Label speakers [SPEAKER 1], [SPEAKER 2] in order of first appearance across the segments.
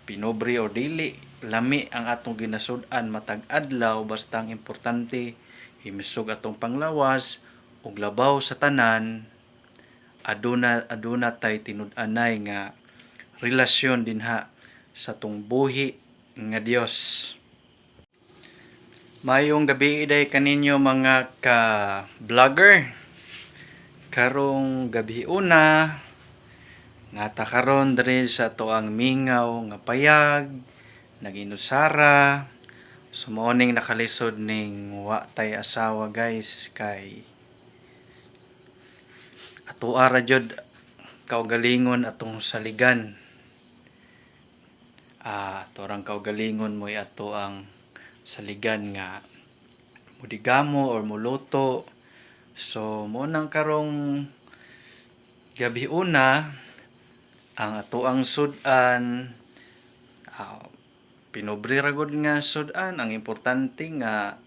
[SPEAKER 1] Pinobre o dili lami ang atong ginasud-an matag adlaw, basta ang importante himisog atong panglawas ug labaw sa tanan, aduna tay tinud-anay nga relasyon dinha sa atong buhi nga Dios. Maayong gabi day kaninyo, mga ka vlogger. Karong gabi una nata karon diri sa atoang mingaw nga payag, naginusara. So mao ning nakalisod ning wa tay asawa, guys, kay atoa ra jud kaugalingon atong saligan. Ato rang kaugalingon mo'y ato ang saligan nga mudigamo or muluto. So mo nang karong gabi una ang atoang sud-an, pinobre ra gud nga sud-an. Ang importante nga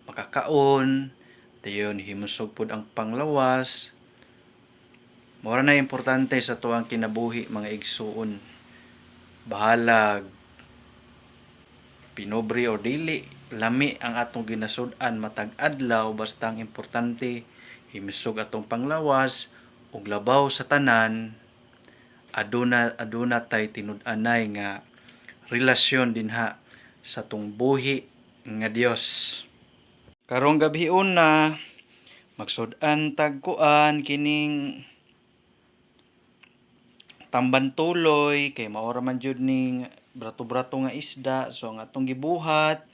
[SPEAKER 1] makakaon, dayon himusog pud ang panglawas. Mao ra na importante sa atoang kinabuhi, mga igsuon. Bahalag pinobre o dili lami ang atong ginasud-an matag adlaw, basta ang importante himisog atong panglawas ug labaw sa tanan, aduna tay tinud-anay nga relasyon dinha sa atong buhi nga Dios. Karong gabi una, magsud-an tag kuan, kining tamban tuloy, kay mao ra man jud ning brato-brato nga isda. So ang atong gibuhat,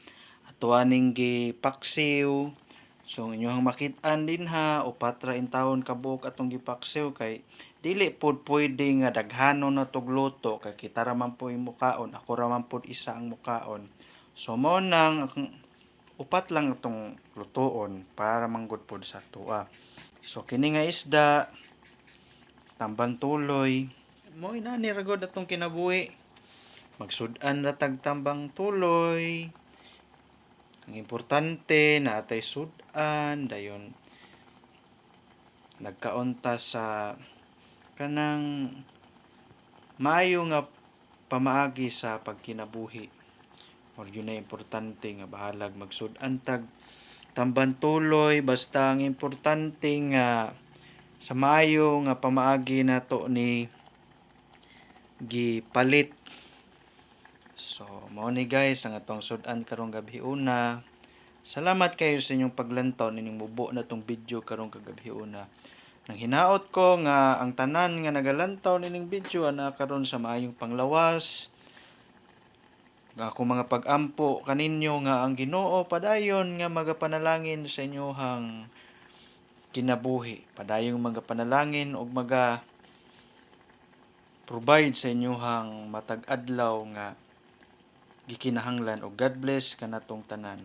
[SPEAKER 1] ato aning gipaksiw. So ang inyong makit-an dinha, upat ra intawon ka buok atong gipaksiw, kay dili pud pwede nga daghanon na tog luto, kay kita ra man po'y mukaon, ako ra man pud isa ang mukaon. So mao nang upat lang atong lutoon para manggod pod sa atoa. So kini nga isda, tamban tuloy, mo inani ra gud atong kinabuhi. Magsud-an ra tag tambang tuloy. Ang importante naa tay sud-an, dayon nagkaon ta sa kanang maayo nga pamaagi sa pagkinabuhi. Mao gyud na importante nga bahalag magsud-an tag tamban tuloy, basta ang importante nga sa maayo nga pamaagi nato ni gipalit. So mao ni, guys, ang atong sud-an karong gabi una. Salamat kayo sa inyong paglantaw nining mubo na tong video karong kagabi una. Nang hinaot ko nga ang tanan nga nagalantaw nining video ana karon sa maayong panglawas. Nga ako mga pag-ampo kaninyo nga ang Ginoo padayon nga magapanalangin sa inyohang kinabuhi. Padayong magapanalangin ug maga provide sa inyohang matag adlaw nga gikinahanglan, og God bless kanatong tanan.